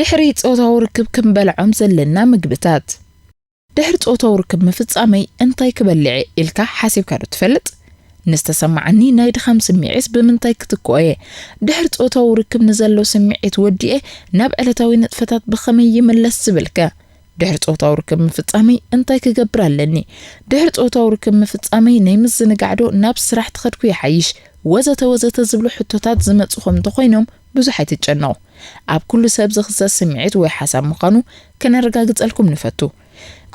ድሕሪ ጾታዊ ርክብ ክንበልዖም ዘለና ምግብታት። ድሕሪ ጾታዊ ርክብ ምፍጻመይ እንታይ ክበልዕ እየ ኢልካ ሓሲብካ ዶ ትፈልጥ? ንዝተሰማዓኒ ናይ ድኻም ስምዒት ብምንታይ ክትክኦ እየ? ድሕሪ ጾታዊ ርክብ ንዘሎ ስምዒት ወዲኤ ናብ ዕለታዊ ንጥፈታት ብኸመይ ይምለስ ዝብል ከ? ድሕሪ ጾታዊ ርክብ ምፍጻመይ እንታይ ክገብር ኣለኒ? ድሕሪ ጾታዊ ርክብ ምፍጻመይ ናይ ምዝንጋዕ ዶ ናብ ስራሕ ትኸድኩ ይሓይሽ? ወዘተ ወዘተ ዝብሉ ሕቶታት ዝመጹኹም እንተኾይኖም ብዙሕ ኣይትጨነቑ። ኣብ ኩሉ ሰብ ዝኽሰት ስምዒት ወይ ሓሳብ ምዃኑ ከነረጋግጸልኩም ንፈቱ።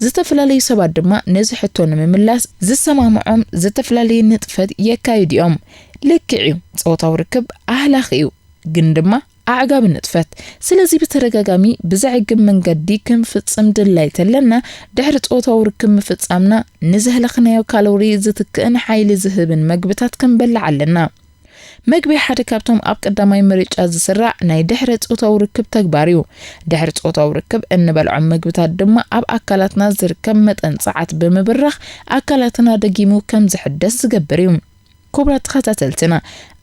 ዝተፈላለዩ ሰባት ድማ ነዚ ሕቶ ንምምላስ ዝሰማምዖም ዝተፈላለየ ንጥፈት የካይዱ እዮም። ልክዕ እዩ፣ ጾታዊ ርክብ ኣህላኺ እዩ፣ ግን ድማ ኣዕጋቢ ንጥፈት። ስለዚ ብተደጋጋሚ ብዘዕግብ መንገዲ ክንፍጽም ድላይ ተለና፣ ድሕሪ ጾታዊ ርክብ ምፍጻምና ንዘህለኽናዮ ካሎሪ ዝትክእን ሓይሊ ዝህብን መግብታት ክንበልዕ ኣለና። መግቢ ሓደ ካብቶም ኣብ ቀዳማይ ምርጫ ዝስራዕ ናይ ድሕረ ጾታዊ ርክብ ተግባር እዩ። ድሕሪ ጾታዊ ርክብ እንበልዖም መግብታት ድማ ኣብ ኣካላትና ዝርከብ መጠን ጸዓት ብምብራኽ ኣካላትና ደጊሙ ከም ዝሕደስ ዝገብር እዩ። ክቡራት ተኸታተልትና፣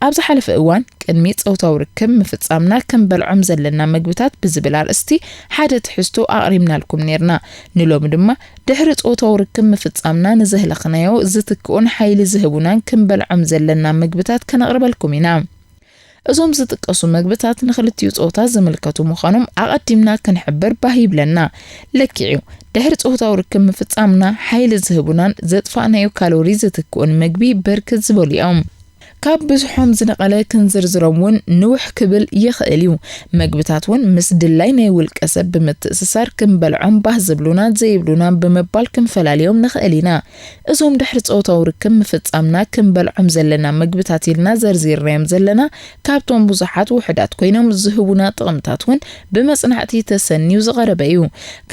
ኣብ ዝሓለፈ እዋን ቅድሚ ጾታዊ ርክብ ምፍጻምና ክንበልዖም ዘለና መግብታት ብዝብል ኣርእስቲ ሓደ ትሕዝቶ ኣቕሪብናልኩም ነይርና። ንሎሚ ድማ ድሕሪ ጾታዊ ርክብ ምፍጻምና ንዘህለኽናዮ ዝትክኡን ሓይሊ ዝህቡናን ክንበልዖም ዘለና መግብታት ከነቕርበልኩም ኢና። እዞም ዝጥቀሱ መግብታት ንኽልቲኡ ጾታ ዝምልከቱ ምዃኖም ኣቐዲምና ክንሕብር ባህ ይብለና። ልክዕ እዩ፣ ድሕሪ ጾታዊ ርክብ ምፍጻምና ሓይሊ ዝህቡናን ዘጥፋእናዮ ካሎሪ ዝትክኡን መግቢ ብርክት ዝበሉ እዮም። ካብ ብዝሖም ዝነቐለ ክንዝርዝሮም እውን ንውሕ ክብል ይኽእል እዩ። መግብታት እውን ምስ ድላይ ናይ ውልቀ ሰብ ብምትእስሳር ክንበልዖም ባህ ዝብሉና ዘይብሉና ብምባል ክንፈላልዮም ንኽእል ኢና። እዞም ድሕሪ ጾታዊ ርክብ ምፍጻምና ክንበልዖም ዘለና መግብታት ኢልና ዘርዚርናዮም ዘለና፣ ካብቶም ብዙሓት ውሑዳት ኮይኖም ዝህቡና ጥቕምታት እውን ብመጽናዕቲ ተሰንዩ ዝቐረበ እዩ።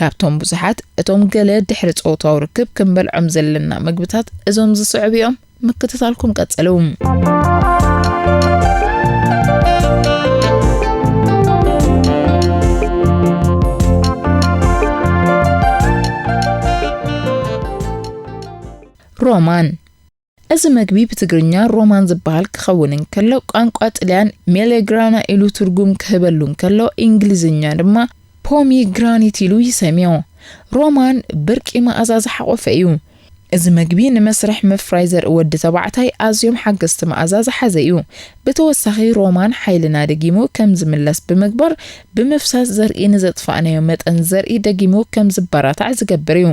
ካብቶም ብዙሓት፣ እቶም ገለ ድሕሪ ጾታዊ ርክብ ክንበልዖም ዘለና መግብታት እዞም ዝስዕቡ እዮም። ምክትታልኩም ቀጽሉ። ሮማን። እዚ መግቢ ብትግርኛ ሮማን ዝበሃል ክኸውን እንከሎ፣ ቋንቋ ጥልያን ሜሌግራና ኢሉ ትርጉም ክህበሉ እንከሎ፣ እንግሊዝኛ ድማ ፖሚግራኒት ኢሉ ይሰምዮ። ሮማን ብርቂ መኣዛ ዝሓቖፈ እዩ። እዚ መግቢ ንመስርሕ ምፍራይ ዘርኢ ወዲ ተባዕታይ ኣዝዮም ሓገዝቲ መኣዛ ዝሓዘ እዩ። ብተወሳኺ፣ ሮማን ሓይልና ደጊሙ ከም ዝምለስ ብምግባር፣ ብምፍሳስ ዘርኢ ንዘጥፋእናዮ መጠን ዘርኢ ደጊሙ ከም ዝበራታዕ ዝገብር እዩ።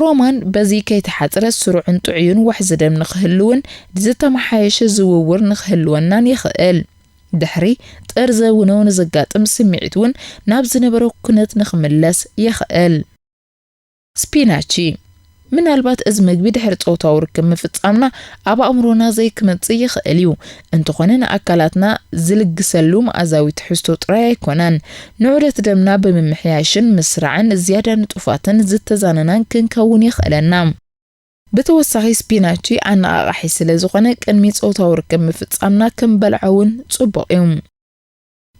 ሮማን በዚ ከይተሓጽረ ስሩዕን ጥዑይን ዋሕዚ ደም ንኽህልውን ዝተመሓየሸ ዝውውር ንኽህልወናን የኽእል። ድሕሪ ጥርዘ ውነው ንዘጋጥም ስምዒት እውን ናብ ዝነበሮ ኩነት ንኽምለስ የኽእል። ስፒናቺ። ምናልባት እዚ መግቢ ድሕሪ ጾታዊ ርክብ ምፍጻምና ኣብ ኣእምሮና ዘይክመጽእ ይኽእል እዩ። እንተኾነ ንኣካላትና ዝልግሰሉ መኣዛዊ ትሕዝቶ ጥራይ ኣይኮነን። ንዑደት ደምና ብምምሕያሽን ምስራዕን ዝያዳ ንጡፋትን ዝተዛነናን ክንከውን የኽእለና። ብተወሳኺ ስፒናቺ ኣነቓቓሒ ስለ ዝኾነ ቅድሚ ጾታዊ ርክብ ምፍጻምና ክንበልዖ እውን ጽቡቕ እዩ።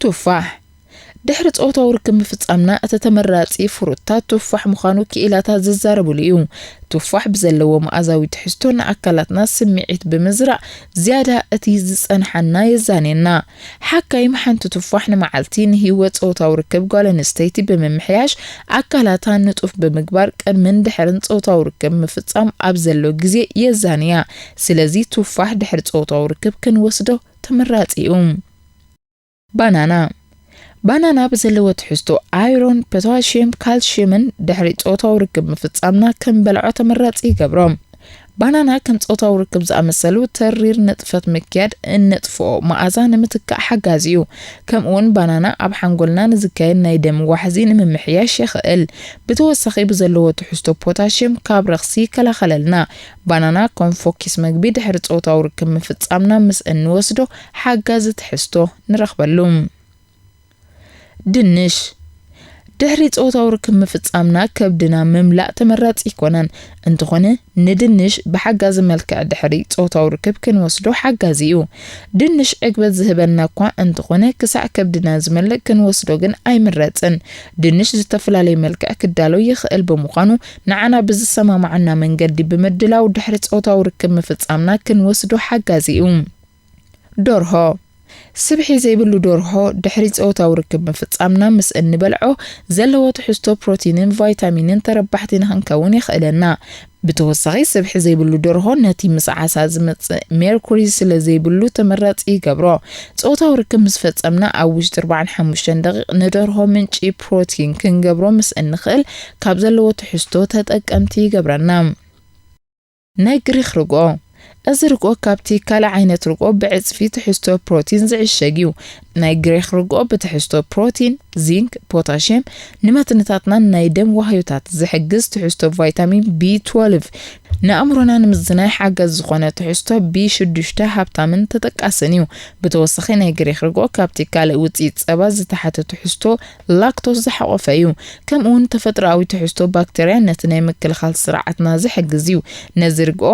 ቱፋሕ። ድሕሪ ጾታዊ ርክብ ምፍጻምና እቲ ተመራጺ ፍሩታ ቱፋሕ ምዃኑ ክኢላታት ዝዛረብሉ እዩ። ቱፋሕ ብዘለዎ መኣዛዊ ትሕዝቶ ንኣካላትና ስምዒት ብምዝራእ ዝያዳ እቲ ዝጸንሓና የዛንየና። ሓካይም ሓንቲ ቱፋሕ ንመዓልቲ ንህይወት ጾታዊ ርክብ ጓል ኣንስተይቲ ብምምሕያሽ ኣካላታ ንጡፍ ብምግባር ቅድምን ድሕርን ጾታዊ ርክብ ምፍጻም ኣብ ዘሎ ግዜ የዛንያ። ስለዚ ቱፋሕ ድሕሪ ጾታዊ ርክብ ክንወስዶ ተመራጺ እዩ። ባናና። ባናና ብዘለዎ ትሕዝቶ ኣይሮን፣ ፖታሽየም፣ ካልሽየምን ድሕሪ ጾታዊ ርክብ ምፍጻምና ክንበልዖ ተመራጺ ይገብሮ። ባናና ከም ጾታዊ ርክብ ዝኣመሰሉ ተሪር ንጥፈት ምክያድ እነጥፍኦ መኣዛ ንምትካእ ሓጋዚ እዩ። ከምኡውን ባናና ኣብ ሓንጎልና ንዝካየድ ናይ ደም ዋሕዚ ንምምሕያሽ የኽእል። ብተወሳኺ ብዘለዎ ትሕዝቶ ፖታሽየም ካብ ረኽሲ ይከላኸለልና። ባናና ከም ፎኪስ መግቢ ድሕሪ ጾታዊ ርክብ ምፍጻምና ምስ እንወስዶ ሓጋዚ ትሕዝቶ ንረኽበሉ። ድንሽ። ድሕሪ ጾታዊ ርክብ ምፍጻምና ከብድና ምምላእ ተመራጺ ኣይኮነን። እንተኾነ ንድንሽ ብሓጋዚ መልክዕ ድሕሪ ጾታዊ ርክብ ክንወስዶ ሓጋዚ እዩ። ድንሽ ዕግበት ዝህበና እኳ እንተኾነ ክሳዕ ከብድና ዝመልእ ክንወስዶ ግን ኣይምረጽን። ድንሽ ዝተፈላለየ መልክዕ ክዳሎ ይኽእል ብምዃኑ ንዓና ብዝሰማማዓና መንገዲ ብምድላው ድሕሪ ጾታዊ ርክብ ምፍጻምና ክንወስዶ ሓጋዚ እዩ። ደርሆ። ስብሒ ዘይብሉ ደርሆ ድሕሪ ጾታዊ ርክብ ምፍጻምና ምስ እንበልዖ ዘለዎ ትሕዝቶ ፕሮቲንን ቫይታሚንን ተረባሕቲ ንኽንከውን የኽእለና። ብተወሳኺ ስብሒ ዘይብሉ ደርሆ ነቲ ምስ ዓሳ ዝመጽእ ሜርኩሪ ስለ ዘይብሉ ተመራጺ ይገብሮ። ጾታዊ ርክብ ምስ ፈጸምና ኣብ ውሽጢ ኣርባዓን ሓሙሽተን ደቂቕ ንደርሆ ምንጪ ፕሮቲን ክንገብሮ ምስ እንኽእል ካብ ዘለዎ ትሕዝቶ ተጠቀምቲ ይገብረና። ናይ ግሪኽ ርግኦ። እዚ ርግኦ ካብቲ ካልእ ዓይነት ርግኦ ብዕጽፊ ትሕዝቶ ፕሮቲን ዝዕሸግ እዩ። ናይ ግሪኽ ርግኦ ብትሕዝቶ ፕሮቲን፣ ዚንክ፣ ፖታሽየም፣ ንመትንታትናን ናይ ደም ዋህዮታት ዝሕግዝ ትሕዝቶ ቫይታሚን ቢ ትወልቭ፣ ንኣእምሮና ንምዝናይ ሓገዝ ዝኾነ ትሕዝቶ ቢ ሽዱሽተ ሃብታምን ተጠቃስን እዩ። ብተወሳኺ ናይ ግሪኽ ርግኦ ካብቲ ካልእ ውጽኢት ጸባ ዝተሓተ ትሕዝቶ ላክቶስ ዝሓቖፈ እዩ። ከምኡ እውን ተፈጥሮኣዊ ትሕዝቶ ባክተርያ ነቲ ናይ ምክልኻል ስርዓትና ዝሕግዝ እዩ። ነዚ ርግኦ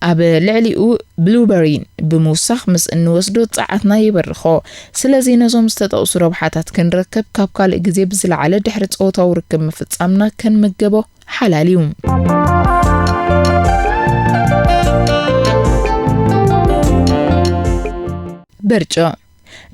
ኣብ ልዕሊኡ ብሉበሪ ብምውሳኽ ምስ እንወስዶ ጸዓትና ይበርኾ። ስለዚ ነዞም ዝተጠቕሱ ረብሓታት ክንረክብ ካብ ካልእ ግዜ ብዝለዓለ ድሕሪ ጾታዊ ርክብ ምፍጻምና ክንምገቦ ሓላል እዩ። ብርጭቕ።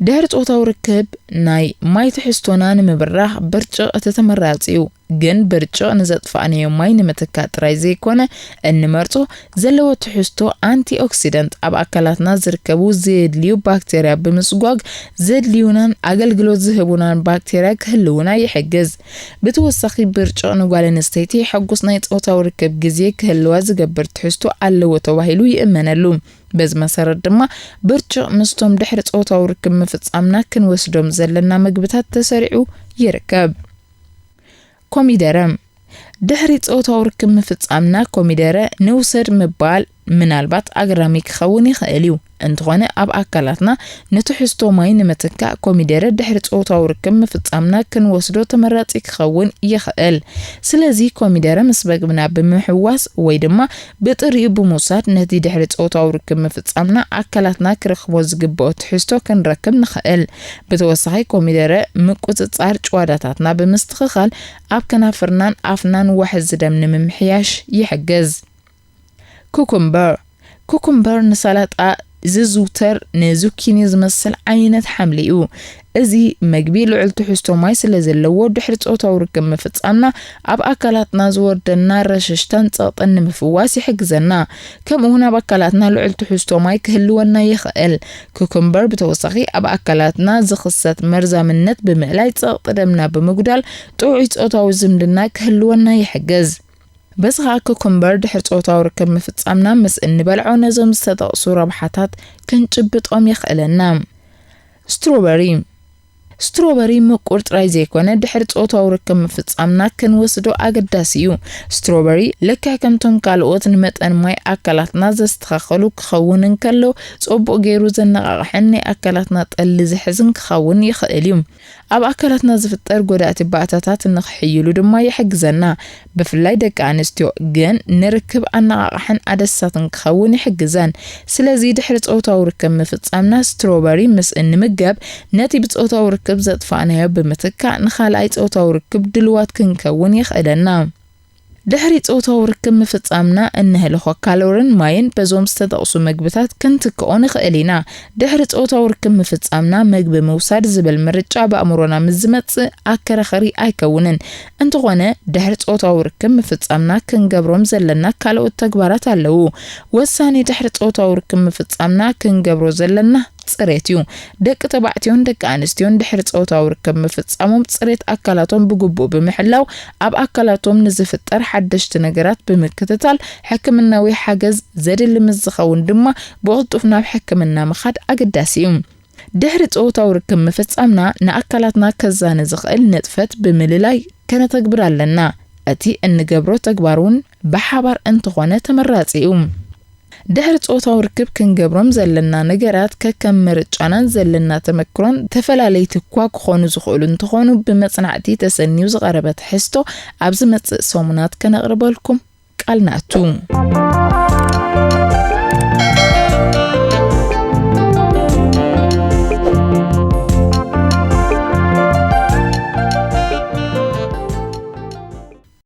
ድሕሪ ጾታዊ ርክብ ናይ ማይ ትሕዝቶና ንምብራኽ ብርጭቕ እቲ ተመራጺ እዩ። ግን ብርጭቕ ንዘጥፋእናዮ ማይ ንምትካእ ጥራይ ዘይኮነ እንመርጾ፣ ዘለዎ ትሕዝቶ ኣንቲ ኦክሲደንት ኣብ ኣካላትና ዝርከቡ ዘየድልዩ ባክተርያ ብምስጓግ ዘድልዩናን ኣገልግሎት ዝህቡናን ባክተርያ ክህልውና ይሕግዝ። ብተወሳኺ ብርጭቕ ንጓል ኣንስተይቲ ሕጉስ ናይ ጾታዊ ርክብ ግዜ ክህልዋ ዝገብር ትሕዝቶ ኣለዎ ተባሂሉ ይእመነሉ። በዚ መሰረት ድማ ብርጭቕ ምስቶም ድሕሪ ጾታዊ ርክብ ምፍጻምና ክንወስዶም ዘለና መግብታት ተሰሪዑ ይርከብ። ኮሚደረ። ድሕሪ ጾታዊ ርክብ ምፍጻምና ኮሚደረ ንውሰድ ምባል ምናልባት ኣግራሚ ክኸውን ይኽእል እዩ። እንተኾነ ኣብ ኣካላትና ንትሕዝቶ ማይ ንምትካእ ኮሚደረ ድሕሪ ጾታዊ ርክብ ምፍጻምና ክንወስዶ ተመራጺ ክኸውን ይኽእል። ስለዚ ኮሚደረ ምስ መግብና ብምሕዋስ ወይ ድማ ብጥሪኡ ብምውሳድ ነቲ ድሕሪ ጾታዊ ርክብ ምፍጻምና ኣካላትና ክረኽቦ ዝግብኦ ትሕዝቶ ክንረክብ ንኽእል። ብተወሳኺ ኮሚደረ ምቁጽጻር ጭዋዳታትና ብምስትኽኻል ኣብ ከናፍርናን ኣፍናን ዋሕዚ ደም ንምምሕያሽ ይሕግዝ። ኩኩምበር። ኩኩምበር ንሰላጣ ዝዝውተር ንዙኪኒ ዝመስል ዓይነት ሓምሊ እዩ። እዚ መግቢ ልዑል ትሕዝቶ ማይ ስለ ዘለዎ ድሕሪ ጾታዊ ርክብ ምፍጻምና ኣብ ኣካላትና ዝወርደና ረሸሽታን ጸቕጥን ንምፍዋስ ይሕግዘና። ከምኡ እውን ኣብ ኣካላትና ልዑል ትሕዝቶ ማይ ክህልወና ይኽእል። ኩኩምበር ብተወሳኺ ኣብ ኣካላትና ዝኽሰት መርዛምነት ብምእላይ ጸቕጢ ደምና ብምጉዳል ጥዑይ ጾታዊ ዝምድና ክህልወና ይሕግዝ። በዚ ኸኣ ኩኩምበር ድሕሪ ጾታዊ ርክብ ምፍጻምና ምስ እንበልዖ ነዞም ዝተጠቕሱ ረብሓታት ክንጭብጦም የኽእለና። ስትሮበሪ። ስትሮበሪ ምቁር ጥራይ ዘይኮነ ድሕሪ ጾታዊ ርክብ ምፍጻምና ክንወስዶ ኣገዳሲ እዩ። ስትሮበሪ ልክዕ ከምቶም ካልኦት ንመጠን ማይ ኣካላትና ዘስተኻኸሉ ክኸውን እንከሎ ጽቡቕ ገይሩ ዘነቓቕሕን ናይ ኣካላትና ጠሊ ዝሕዝን ክኸውን ይኽእል እዩ። ኣብ ኣካላትና ዝፍጠር ጎዳእቲ ባእታታት ንኽሕይሉ ድማ ይሕግዘና። ብፍላይ ደቂ ኣንስትዮ ግን ንርክብ ኣነቓቓሕን ኣደሳትን ክኸውን ይሕግዘን። ስለዚ ድሕሪ ጾታዊ ርክብ ምፍጻምና ስትሮበሪ ምስ እንምገብ ነቲ ብጾታዊ ርክብ ዘጥፋእናዮ ብምትካእ ንኻልኣይ ጾታዊ ርክብ ድልዋት ክንከውን የኽእለና። ድሕሪ ጾታዊ ርክብ ምፍጻምና እንህልኾ ካሎሪን ማይን በዞም ዝተጠቕሱ መግብታት ክንትክኦ ንኽእል ኢና። ድሕሪ ጾታዊ ርክብ ምፍጻምና መግቢ ምውሳድ ዝብል ምርጫ ብኣእምሮና ምስ ዝመጽእ ኣከራኸሪ ኣይከውንን። እንተኾነ ድሕሪ ጾታዊ ርክብ ምፍጻምና ክንገብሮም ዘለና ካልኦት ተግባራት ኣለዉ። ወሳኒ ድሕሪ ጾታዊ ርክብ ምፍጻምና ክንገብሮ ዘለና ጽሬት እዩ። ደቂ ተባዕትዮን ደቂ ኣንስትዮን ድሕሪ ጾታዊ ርክብ ምፍጻሞም ጽሬት ኣካላቶም ብግቡእ ብምሕላው ኣብ ኣካላቶም ንዝፍጠር ሓደሽቲ ነገራት ብምክትታል ሕክምናዊ ሓገዝ ዘድሊ ምስ ዝኸውን ድማ ብቕልጡፍ ናብ ሕክምና ምኻድ ኣገዳሲ እዩ። ድሕሪ ጾታዊ ርክብ ምፍጻምና ንኣካላትና ከዛኒ ዝኽእል ንጥፈት ብምልላይ ከነተግብር ኣለና። እቲ እንገብሮ ተግባር እውን ብሓባር እንተኾነ ተመራጺ እዩ። ድሕሪ ጾታዊ ርክብ ክንገብሮም ዘለና ነገራት ከከም ምርጫናን ዘለና ተመክሮን ተፈላለይቲ እኳ ክኾኑ ዝኽእሉ እንተኾኑ ብመጽናዕቲ ተሰንዩ ዝቐረበ ትሕዝቶ ኣብ ዝመጽእ ሰሙናት ከነቕርበልኩም ቃል ንኣቱ።